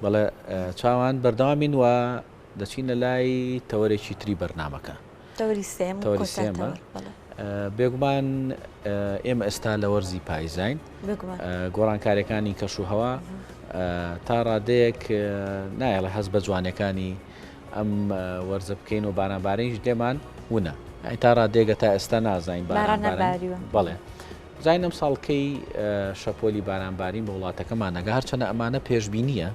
بەڵێ چاوان بەردەوامین و دەچینە لای تەوەرێکی تری بەرنامەکە. تەوەری سێیەم و تەوەری کۆتا سێیەمە. تەوەر، بەڵێ. بێگومان ئێمە ئێستا لە وەرزی پایزاین. بێگومان. گۆڕانکاریەکانی کەش و هەوا تا ڕادەیەک نایەڵێ هەست بە جوانیەکانی ئەم وەرزە بکەین و بارانبارینیش لێمان ونە. یانی تا ڕادەیەک تا ئێستا نازانین باران باران بارین. نەباریوە. بەڵێ. بزانین ئەم ساڵ کەی شەپۆلی بارانبارین بە وڵاتەکەمان ئەگا، هەرچەندە ئەمانە پێشبینییە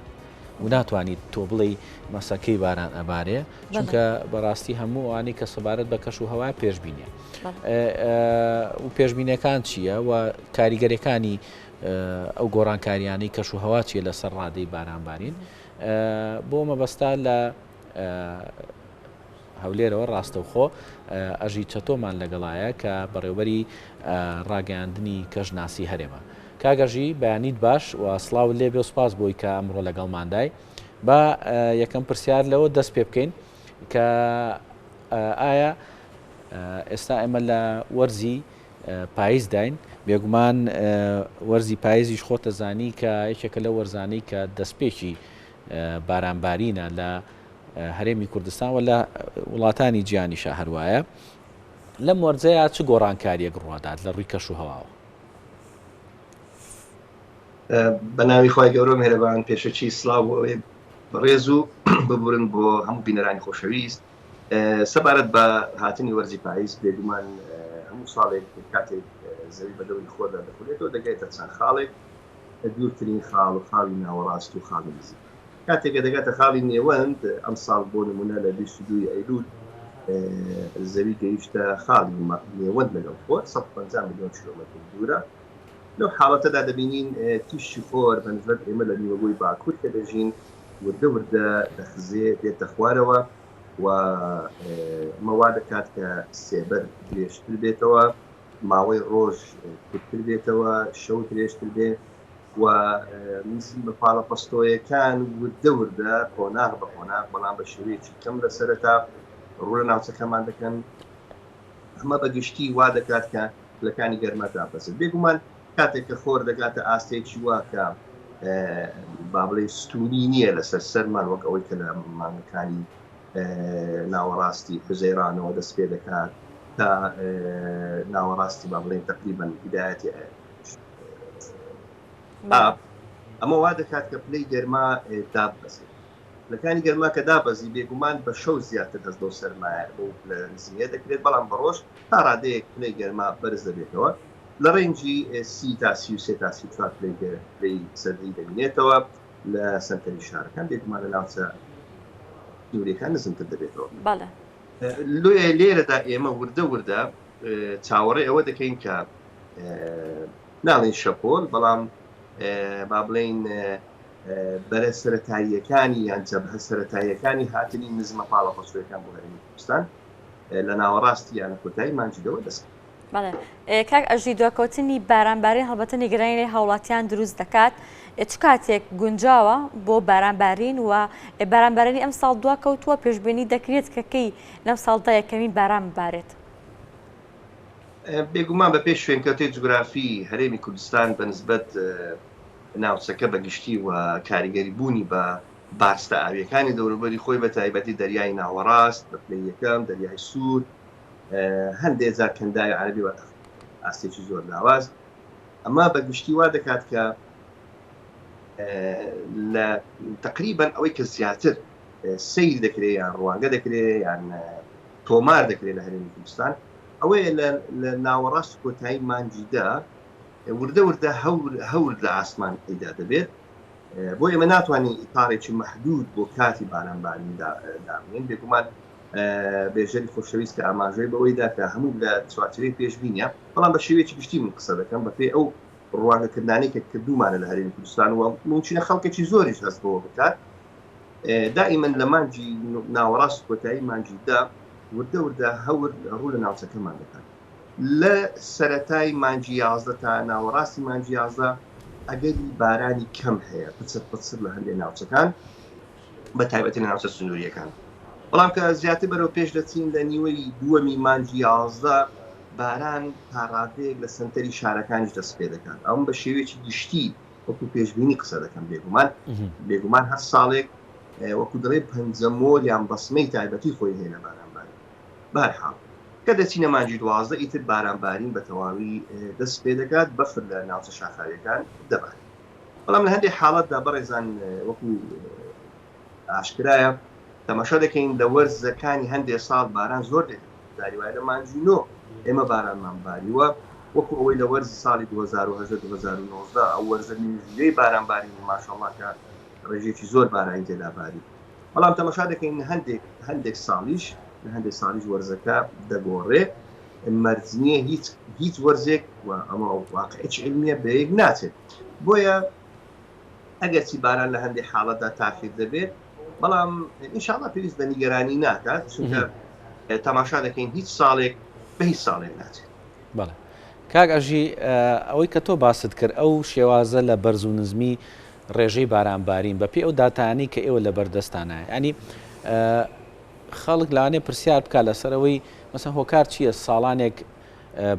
و ناتوانیت تۆ بڵێی مەسە کەی باران ئەبارێ، چونکە بەڕاستی هەموو ئەوانەی کە سەبارەت بە کەش و هەوایە پێشبینیە و پێشبینەکان چییە و کاریگەریەکانی ئەو گۆڕانکاریانەی کەش و هەوا چیە لەسەر ڕادەی بارانبارین بۆ مەبەستا لە هەولێرەوە ڕاستەوخۆ ئەژی چەتۆمان لەگەڵایە کە بەڕێوبەری ڕاگەیاندنی کەشناسی هەرێمە. کاک ئەژی بەیانیت باش و سڵاوت لێبێ و سپاس بۆی کە ئەمڕۆ لەگەڵماندای. با یەکەم پرسیار لەوە دەست پێ بکەین کە ئایا ئێستا ئێمە لە وەرزی پاییزداین بێگومان وەرزی پاییزیش خۆتە زانی کە یەکێکە لە وەرزانەی کە دەستپێکی بارانبارینە لە هەرێمی کوردستان و لە وڵاتانی جیهانیشا هەروایە لەم وەرزەیا چ گۆڕانکاریەک ڕوادات لە ڕووی کەش و هەواوە؟ بە ناوی خوای گەورە و میهرەبان پێشەکی سڵاو بۆ ئەوەی بەڕێز و ببورن بۆ هەموو بینەرانی خۆشەویست سەبارەت بە هاتنی وەرزی پاییز بێگومان هەموو ساڵێک کاتێک زەوی بە دەوری خۆردا دەخولێتەوە دەگەێتە چەند خاڵێک دوورترین خاڵ و خاڵی ناوەڕاست و خاڵی نزیک کاتێک کە دەگاتە خاڵی نێوەند، ئەمساڵ بۆ نموونە لە 22 ی ئەیلوول زەوی گەیشتە خاڵی نێوەند لەگەڵ خۆر، 150 ملیۆن کیلۆمەتر دوورە. لەو حاڵەتەدا دەبینین تیشکی خۆر بە نسبەت ئێمە لە نیوەگۆی باکوور کە دەژین وردە وردە دەخزێ دێتە خوارەوە و ئەمە وا دەکات کە سێبەر درێژتر بێتەوە، ماوەی ڕۆژ کورتتر بێتەوە، شەو درێژتر بێ. و بە پاڵەپەستۆیەکان وردە وردە قۆناغ بە قۆناغ بەڵام بە شێوەیەکی کەم لە سەرەتا ڕوو لە ناوچەکەمان دەکەن ئەمە بە گشتی وا دەکات کە پلەکانی گەرما دابەزێت بێگومان کاتێک کە خۆر دەگاتە ئاستێکی وا کە با بڵێ ستونی نییە لەسەر سەرمان وەک ئەوەی کە لە مانگەکانی ناوەڕاستی حوزەیرانەوە دەست پێ دەکات تا ناوەڕاستی با بڵێن تقریبا بدایەتی ئاب، ئەمە وا دەکات کە پلەی گەرما داببەزێت. پلەکانی گەرما کە دابەزی بێگومان بە شەو زیاتر هەست بەو سەرمایە بەو پلە نزمییە دەکرێت، بەڵام بە ڕۆژ تا ڕادەیەک پلەی گەرما بەرز دەبێتەوە لە ڕێنجی 30 تا 33 تا 34 پلەی پلەی سەدی دەمینێتەوە لە سەنتەری شارەکان، بێگومان لە ناوچە سنوورییەکان نزمتر دەبێتەوە. بەڵێ. لۆیە لێرەدا ئێمە وردە وردە چاوەڕێ ئەوە دەکەین کە ناڵێین شەپۆل بەڵام با بڵێین بەرە سەرەتاییەکانی یان جەبهە سەرەتاییەکانی هاتنی نزمە پاڵەپەستۆیەکان بۆ هەرێمی کوردستان لە ناوەڕاستی یان لە کۆتایی مانگی دەوە دەست بەڵێ کاک ئەژی دواکەوتنی بارانبارین هەڵبەتە نیگەرانی لای هاوڵاتیان دروست دەکات چ کاتێک گونجاوە بۆ بارانبارین و بارانبارینی ئەم ساڵ دواکەوتووە پێشبینی دەکرێت کە کەی لەم ساڵدا یەکەمین باران ببارێت؟ بێگومان بە پێی شوێنکەوتەی جوگرافی هەرێمی کوردستان بە نسبەت ناوچەکە بە گشتی و کاریگەری بوونی بە بارستە ئاوییەکانی دەوروبەری خۆی بە تایبەتی دەریای ناوەڕاست بە پلەی یەکەم، دەریای سوور، هەندێ جار کەنداوی عەرەبی بە ئاستێکی زۆر لاواز، ئەمە بە گشتی وا دەکات کە لە تەقریبەن ئەوەی کە زیاتر سەیر دەکرێ یان ڕوانگە دەکرێ یان تۆمار دەکرێت لە هەرێمی کوردستان ئەوەیە لە ناوەڕاست کۆتایی مانگی دە وردە وردە هەور لە ئاسمان پەیدا دەبێت بۆ ئێمە ناتوانین ئیتارێکی مەحدود بۆ کاتی بارانبارین دابنێن بێگومان بێژەری خۆشەویست کە ئاماژەی بەوەیدا کە هەموو لە چوارچێوەی پێشبینە بەڵام بە شێوەیەکی گشتی من قسە دەکەم بەپێی ئەو ڕوانگەکردنانەی کە کردومانە لە هەرێمی کوردستان و مومکینە خەڵکێکی زۆریش هەست بەوە بکات دائیمەن لە مانگی ناوەڕاست و کۆتایی مانگی دە وردە وردە هەور ڕوو لە ناوچەکەمان دەکات. لە سەرەتای مانگی 11 تا ناوەڕاستی مانگی 11 ئەگەری بارانی کەم هەیە پچڕ پچڕ لە هەندێک ناوچەکان بە تایبەتی لە ناوچە سنووریەکان. بەڵام کە زیاتر بەرەو پێش دەچین لە نیوەی دووەمی مانگی 11 باران تا ڕادەیەک لە سەنتەری شارەکانیش دەست پێ دەکات. ئەم بە شێوەیەکی گشتی. وەکو پێشبینی قسە دەکەم بێگومان بێگومان هەر ساڵێک وەکو دەڵێ پەنجەمۆر یان بەسمەی تایبەتی خۆی هەیە لە بارانبارین. بەهەرحاڵ کە دەچینە مانگی 12 ئیتر بارانبارین بە تەواوی دەست پێ دەکات، بەفر لە ناوچە شاخاویەکان دەبارێت. بەڵام لە هەندێک حاڵەتدا بەڕێزان وەکو ئاشکرایە تەماشا دەکەین لە وەرزەکانی هەندێ ساڵ باران زۆر دێت، جاری وایە لە مانگی نۆ ئێمە بارانمان باریوە، وەکو ئەوەی لە وەرزی ساڵی 2018 2019 ئەو وەرزە مێژوویەی باران بارین ماشاءاللە کە ڕێژەیەکی زۆر بارانی تێدا باری. بەڵام تەماشا دەکەین هەندێک هەندێک ساڵیش لە هەندێک ساڵیش وەرزەکە دەگۆڕێ، مەرج نییە هیچ هیچ وەرزێک و ئەمە واقعێکی عیلمیە بە یەک ناچێت. بۆیە ئەگەرچی باران لە هەندێک حاڵەتدا تاخیر دەبێت، بەڵام ئینشاڵڵا پێویست بە نیگەرانی ناکات، چونکە تەماشا دەکەین هیچ ساڵێک بە هیچ ساڵێک ناچێت. بەڵێ کاک ئەژی، ئەوەی کە تۆ باست کرد ئەو شێوازە لە بەرز و نزمی ڕێژەی باران بارین بە پێی ئەو داتایانەی کە ئێوە لەبەر دەستانە یانی خەڵک لەوانەیە پرسیار بکات لەسەر ئەوەی مەسەن هۆکار چییە ساڵانێک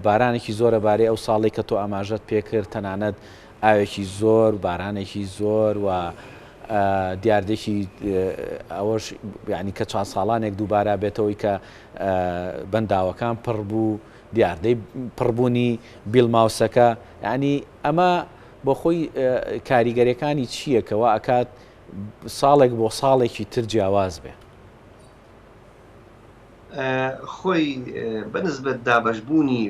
بارانێکی زۆرە بارێ ئەو ساڵی کە تۆ ئاماژەت پێکرد تەنانەت ئاوێکی زۆر بارانێکی زۆر و دیاردێکی ئەوەش ینی کە چند ساڵانێک دووبارە بێتەوەی کە بەنداوەکان پڕ بوو دیاردەی پڕبوونی بیڵماوسەکە ینی ئەمە بۆ خۆی کاریگەریەکانی چییە کە وا ئەکات ساڵێک بۆ ساڵێکی تر جیاواز بێ؟ خۆی بە نسبەت دابەشبوونی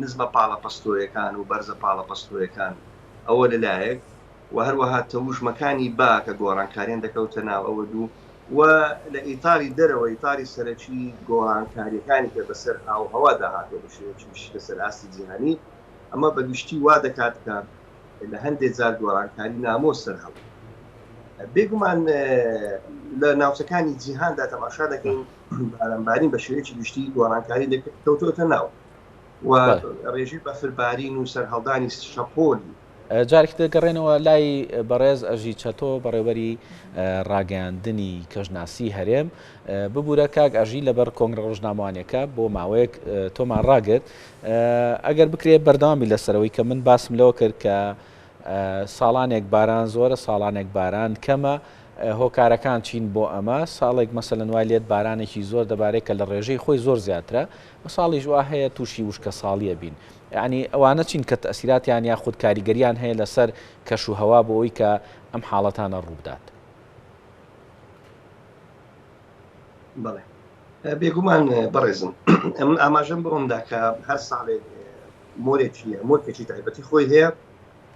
نزمە پاڵەپەستۆیەکان و بەرزە پاڵەپەستۆیەکان ئەوە لە لایەک و هەروەها تەوژمەکانی با کە گۆڕانکاریان دەکەوتە ناو ئەوە دوو و لە ئیتاری دەرەوە ئیتاری سەرەکی گۆڕانکاریەکانی کە بەسەر ئاوهەوادا هاتووە بە شێوەیەکی گشتی لەسەر ئاستی جیهانی ئەمە بە گشتی وا دەکات کە لە هەندێک جار گۆڕانکاری نامۆ سەرهەڵ بێگومان لە ناوچەکانی جیهاندا تەماشا دەکەین بارانبارین بە شێوەیەکی گشتی گۆڕانکاری کەوتۆتە ناو و ڕێژەی بەفربارین و سەرهەڵدانی شەپۆلی جارێکی دەگەڕێنەوە لای بەڕێز ئەژی چەتۆ بەڕێوبەری ڕاگەیاندنی کەشناسی هەرێم ببوورە کاک ئەژی لەبەر کۆنگرە ڕۆژنامەوانیەکە بۆ ماوەیەک تۆمان ڕاگرت ئەگەر بکرێت بەردەوام بی لەسەرەوەی کە من باسم لەوە کرد کە ساڵانێک باران زۆرە ساڵانێک باران کەمە هۆکارەکان چین بۆ ئەمە ساڵێک مەسەلەن وای لێت بارانێکی زۆر دەبارێت کە لە ڕێژەی خۆی زۆر زیاترە و ساڵیش وا هەیە تووشی وشکە ساڵیە بین یعنی ئەوانە چین کە تەسیراتیان یاخود کاریگەریان هەیە لەسەر کەش و هەوا بۆ ئەوی کە ئەم حاڵەتانە ڕووبدات. بەڵێ بێگومان بەڕێزم ئەمن ئاماژەم بەوەمدا کە هەر ساڵێک مۆرێکی مۆرکێکی تایبەتی خۆی هەیە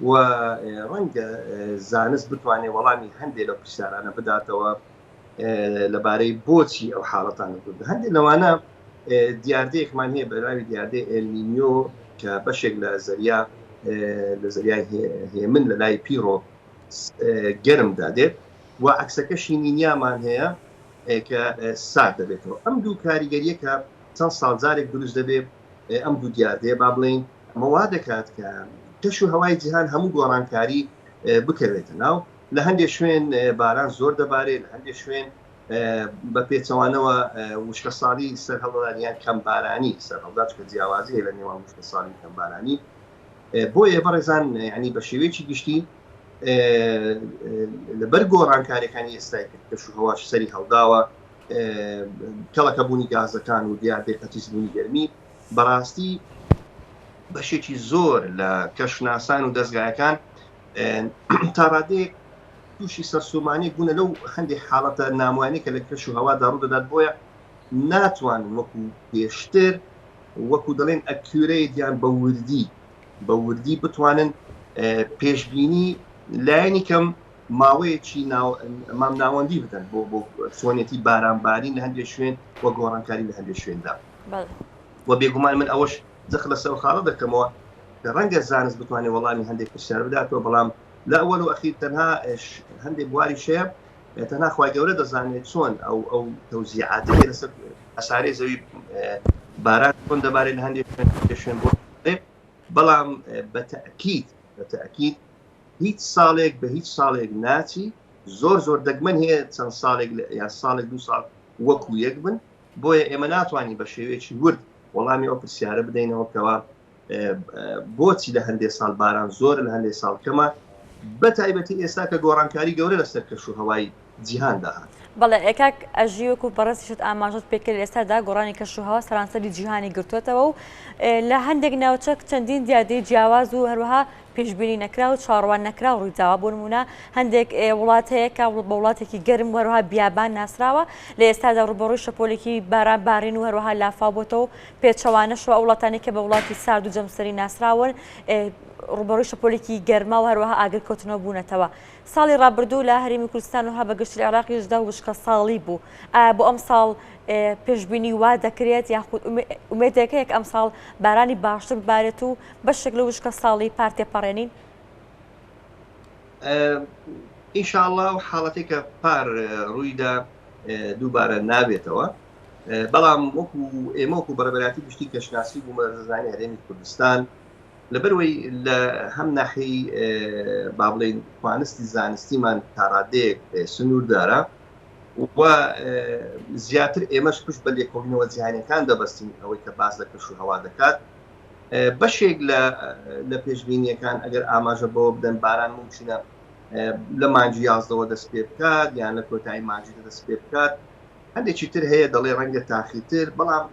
و ڕەنگە زانست بتوانێت وەڵامی هەندێک لەو پرسیارانە بداتەوە لەبارەی بۆچی ئەو حاڵەتانە بوون هەندێک لەوانە دیاردەیەکمان هەیە بەناوی دیاردەی ئێلنینیۆ کە بەشێک لە زەریا لە زەریای هێمن لە لای پیرۆ گەرم دادێت و عەکسەکەشی نینیامان هەیە کە سارد دەبێتەوە. ئەم دوو کاریگەرییە کە چەند ساڵ جارێک دروست دەبێت، ئەم دوو دیاردەیە با بڵێین، ئەمە وا دەکات کە کەش و هەوای جیهان هەموو گۆڕانکاری بکەوێتە ناو. لە هەندێک شوێن باران زۆر دەبارێت، لە هەندێک شوێن بە پێچەوانەوە وشکەساڵی سەرهەڵدەدات یان کەمبارانی سەرهەڵدات، چونکە جیاوازی هەیە لە نێوان وشکەساڵی و کەمبارانی. بۆیە بەڕێزان یانی بە شێوەیەکی گشتی لەبەر گۆڕانکاریەکانی ئێستای کەش و هەواش سەری هەڵداوە کەڵەکەبوونی گازەکان و دیاردەی قەتیسبوونی گەرمی بەڕاستی بەشێکی زۆر لە کەشناسان و دەستگایەکان تا ڕادەیەک تووشی سەرسومانێک بوونە لەو هەندێک حاڵەتە ناموانەی کە لە کەش و هەوادا ڕوودەدات بۆیە ناتوانن وەکو پێشتر وەکو دەڵێن accurate یان بە وردی بە وردی بتوانن پێشبینی لایەنی کەم ماوەیەکی مامناوەندی بدەن بۆ بۆ چۆنێتی بارانبارین لە هەندێک شوێن و گۆڕانکاری لە هەندێک شوێندا و بێگومان من ئەوەش جەخت لەسەر خاڵە دەکەمەوە کە ڕەنگە زانست بتوانێت وەڵامی هەندێک پرسیار بداتەوە بەڵام لە ئەوەل و ئەخیر تەنها هەندێک بواری شەیە تەنها خوای گەورە دەزانێت چۆن ئەو ئەو تەوزیعاتەی لەسەر هەسارەی زەوی باران چۆن دەبارێت لە هەندێک شوێن بۆ بەڵام بە تەئکید بە تەئکید هیچ ساڵێک بە هیچ ساڵێک ناچی زۆر زۆر دەگمەن هەیە چەند ساڵێک یان ساڵێک دوو ساڵ وەکو یەک بن بۆیە ئێمە ناتوانین بە شێوەیەکی ورد وەڵامی ئەو پرسیارە بدەینەوە کەوا بۆچی لە هەندێک ساڵ باران زۆرە لە هەندێک ساڵ کەمە. بە تایبەتی ئێستا کە گۆڕانکاری گەورە لەسەر کەش و هەوای جیهاندا هات. بەڵێ کاک ئەژی وەکو بەڕێزیشت ئاماژەت پێکرد لە ئێستادا گۆڕانی کەشوهەوا سەرانسەری جیهانی گرتووەتەوە و لە هەندێک ناوچە چەندین دیاردەی جیاواز و هەروەها پێشبینی نەکراو و چاوەڕوان نەکراو ڕوویداوە بۆ نموونە هەندێک وڵات هەیە کە بە وڵاتێکی گەرم و هەروەها بیابان ناسراوە لە ئێستادا ڕووبەڕووی شەپۆلێکی باران بارین و هەروەها لافاو بۆتەوە و پێچەوانەشەوە ئەو وڵاتانەی کە بە وڵاتی سارد و جەمسەری ناسراون ڕووبەڕووی شەپۆلێکی گەرما و هەروەها ئاگرکەوتنەوە بوونەتەوە. ساڵی ڕابردوو لە هەرێمی کوردستان و ها بە گشتی لە عێراقیشدا وشکەساڵی بوو. ئایا بۆ ئەمساڵ پێشبینی وا دەکرێت یاخود ئومێدێک هەیە کە ئەمساڵ بارانی باشتر ببارێت و بەشێک لە وشکەساڵی پار تێپەڕێنین؟ ئینشاڵڵا ئەو حاڵەتەی کە پار ڕوویدا دووبارە نابێتەوە. بەڵام وەکو ئێمە وەکو بەڕێوەبەرایەتی گشتی کەشناسی و بوومەلەرزەزانی هەرێمی کوردستان لەبەرئەوەی لە هەم ناحیەی با بڵێین توانستی زانستیمان تاڕادەیەک سنووردارە و زیاتر ئێمەش پشت بە لێکۆڵینەوە جیهانیەکان دەبەستین ئەوەی کە باس لە کەش و هەوا دەکات بەشێک لە لە پێشبینیەکان ئەگەر ئاماژە بەوە بدەن باران ممکنە لە مانگی یازدەوە دەست پێ بکات یان لە کۆتایی مانگی دەست پێ بکات هەندێکی تر هەیە دەڵێ ڕەنگە تاخیرتر، بەڵام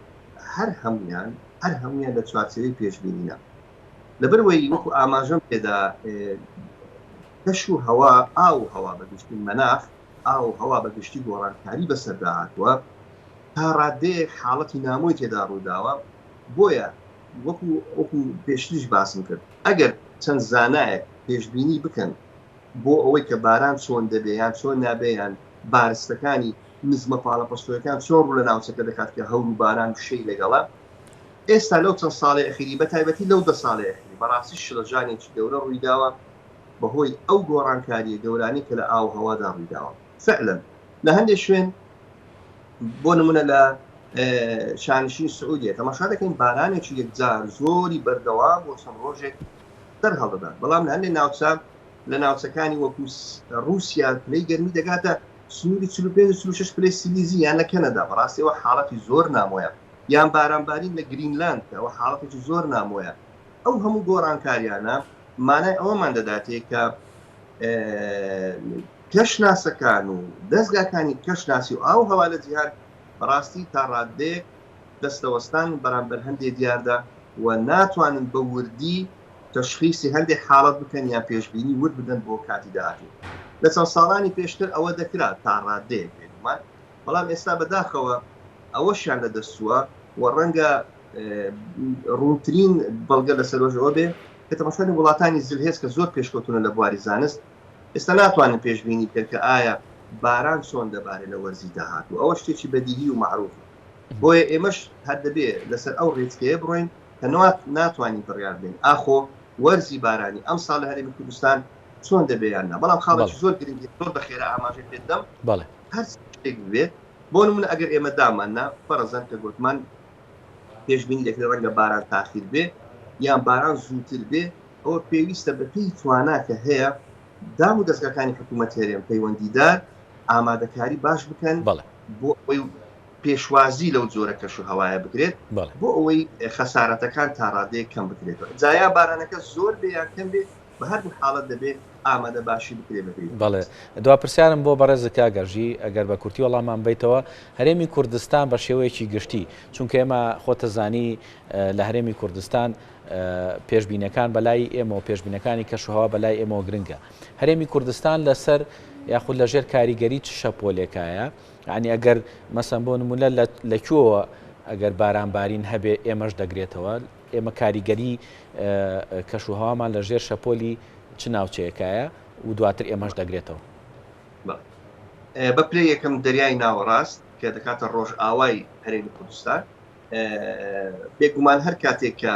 هەر هەموویان هەر هەموویان لە چوارچێوەی پێشبینینە. لەبەرئەوەی وەکو ئاماژەم پێدا کەش و هەوا، ئاو و هەوا بە گشتی، مەناخ، ئاو و هەوا بە گشتی گۆڕانکاری بەسەردا هاتووە، تا ڕاددەیەک حاڵەتی نامۆی تێدا ڕووداوە، بۆیە وەکو وەکو پێشتریش باسم کرد ئەگەر چەند زانایەک پێشبینی بکەن بۆ ئەوەی کە باران چۆن دەبێ یان چۆن نابێ یان بارستەکانی نزمە پاڵەپەستۆیەکان چۆن ڕوو لە ناوچەکە دەکات کە هەور و باران و شێی لەگەڵە، ئێستا لەو چەند ساڵەی ئەخیری بە تایبەتی لەو دە ساڵەی ئەخیری بەڕاستی شڵەژانێکی گەورە ڕوویداوە بەهۆی ئەو گۆڕانکارییە گەورانەی کە لە ئاو و هەوادا ڕوویداوە. فعلا لە هەندێک شوێن بۆ نمونە لە شانشینی سعودیە تەماشا دەکەین بارانێکی یەکجار زۆری بەردەوام بۆ چەند ڕۆژێک سەر هەڵدەدات، بەڵام لە هەندێک ناوچە لە ناوچەکانی وەکو ڕووسیا پلەی گەرمی دەگاتە سنووری 45 و 46 پلەی سیلیزی یان لە کەنەدا بەڕاستی ئەوە حاڵەتی زۆر نامۆیە یان بارانبارین لە گرینلاند کە ئەوە حاڵەتێکی زۆر نامۆیە ئەو هەموو گۆڕانکاریانە مانای ئەوەمان دەداتێ کە کەشناسەکان و دەزگاکانی کەشناسی و ئاو هەوا لە جیهان بەڕاستی تا ڕاددەیەک دەستەوەستان بەرامبەر هەندێ دیاردە و ناتوانن بە وردی تەشخیسی هەندێک حاڵەت بکەن یان پێشبینی ورد بدەن بۆ کاتی داهاتوو. لە چەند ساڵانی پێشتر ئەوە دەکرا تا ڕاددەیەک بێگومان، بەڵام ئێستا بەداخەوە ئەوەشیان لەدەست چووە و ڕەنگە ڕوونترین بەڵگە لەسەرەوەش ئەوە بێ کە تەماشای وڵاتانی زلهێز کە زۆر پێشکەوتوونە لە بواری زانست ئێستا ناتوانن پێشبینی بکەن کە ئایا باران چۆن دەبارێ لە وەرزی داهاتوو ئەوە شتێکی بەدیهی و مەعروفە بۆیە ئێمەش هەر دەبێ لەسەر ئەو ڕێچکەیە بڕۆین کە ناتوانین بڕیار بدەین ئاخۆ وەرزی بارانی ئەمساڵ لە هەرێمی کوردستان چۆن دەبێ یان نا، بەڵام خاڵێکی زۆر گرنگی زۆر بە خێرا ئاماژەی پێ دەدەم، هەر شتێک ببێت بۆ نمونە ئەگەر ئێمە دامان نا فەرەزەن کە گوتمان پێشبینی دەکرێت ڕەنگە باران تاخیر بێ یان باران زووتر بێ ئەوە پێویستە بە پێی توانا کە هەیە دام و دەزگاکانی حکوومەت هەرێم پەیوەندیدار ئامادەکاری باش بکەن بۆ ئەوەی پێشوازی لەو جۆرە کەش و هەوایە بکرێت بۆ ئەوەی خەسارەتەکان تا ڕادەیەک کەم بکرێتەوە جا یا بارانەکە زۆر بێ یان کەم بێ بە هەردوو حاڵەت دەبێ ئامادە باشی بکرێ بەپێی بەڵێ دوا پرسیارم بۆ بەڕێزت کاک ئەژی ئەگەر بە کورتی وەڵاممان بەیتەوە هەرێمی کوردستان بە شێوەیەکی گشتی چونکە ئێمە خۆتەزانی لە هەرێمی کوردستان پێشبینەکان بەلای ئێمەوە پێشبینەکانی کەشوهەوا بەلای ئێمەوە گرنگە هەرێمی کوردستان لەسەر یاخود لەژێر کاریگەری چ شەپۆلێکایە یانی ئەگەر مەسەن بۆ نمونە لە کوێوە ئەگەر باران بارین هەبێ ئێمەش دەگرێتەوە ئێمە کاریگەری کەش و هەوامان لە ژێر شەپۆلی چ ناوچەیەکایە و دواتر ئێمەش دەگرێتەوە. بە پلەی یەکەم دەریای ناوەڕاست کە دەکاتە ڕۆژئاوای هەرێمی کوردستان بێگومان هەر کاتێک کە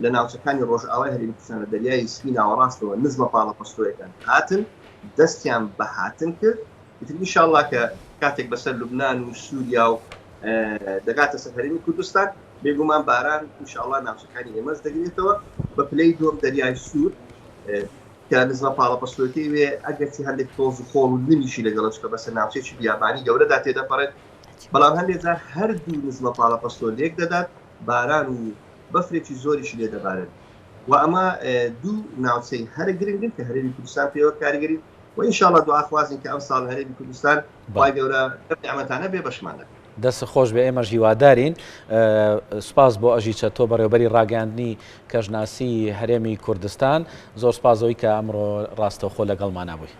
لە ناوچەکانی ڕۆژئاوای هەرێمی کوردستان لە دەریای سپی ناوەڕاستەوە نزمە پاڵەپەستۆیەکان هاتن دەستیان بە هاتن کرد ئیتر ئینشاڵڵا کە کاتێک بەسەر لوبنان و سووریا و دەگاتە سەر هەرێمی کوردستان بێگومان باران ئینشاڵڵا ناوچەکانی ئێمەش دەگرێتەوە بە پلەی دووەم دەریای سوور کە نزمە پاڵەپەستۆیەکەی وێ ئەگەرچی هەندێک تۆز و خۆڵ و لمیشی لەگەڵە چونکە بەسەر ناوچەیەکی بیابانی گەورەدا تێدەپەڕێت بەڵام هەندێک جار هەردوو نزمە پاڵەپەستۆ لێک دەدات باران و بەفرێکی زۆریشی لێ دەبارێت. و ئەمە دوو ناوچەی هەرە گرنگن کە هەرێمی کوردستان پێوە کاریگەری و ان شاء اللە دوعاخوازین کە ئەمساڵ هەرێمی کوردستان خوای گەورە لەم نیعمەتانە بێ بەشمان نەکات. دەست خۆش بێ ئێمەش هیوادارین. سوپاس بۆ ئەژی چەتۆ بەڕێوبەری ڕاگەیاندنی کەشناسی هەرێمی کوردستان. زۆر سوپاس ئەوی کە ئەمڕۆ ڕاستەوخۆ لەگەڵمانا بووی.